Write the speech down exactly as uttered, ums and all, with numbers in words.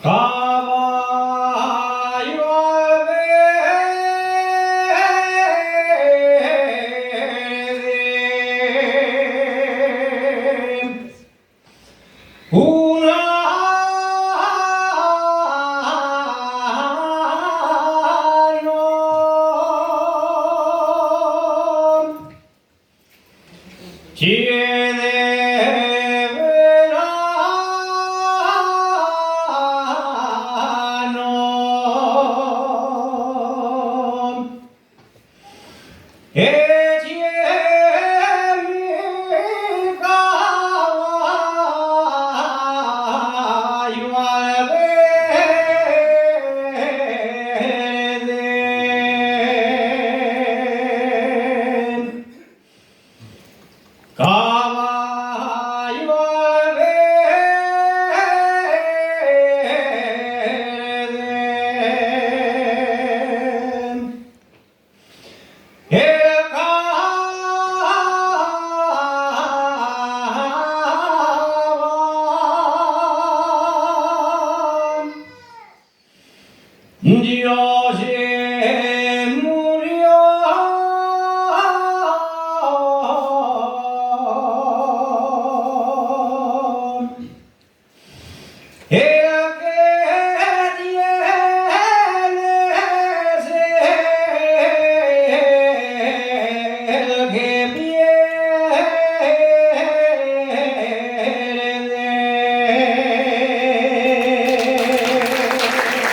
Caballo al verde, un ano. Tiene verano, e tiene caballo al verde. Caballo al verde, el caballo. Yo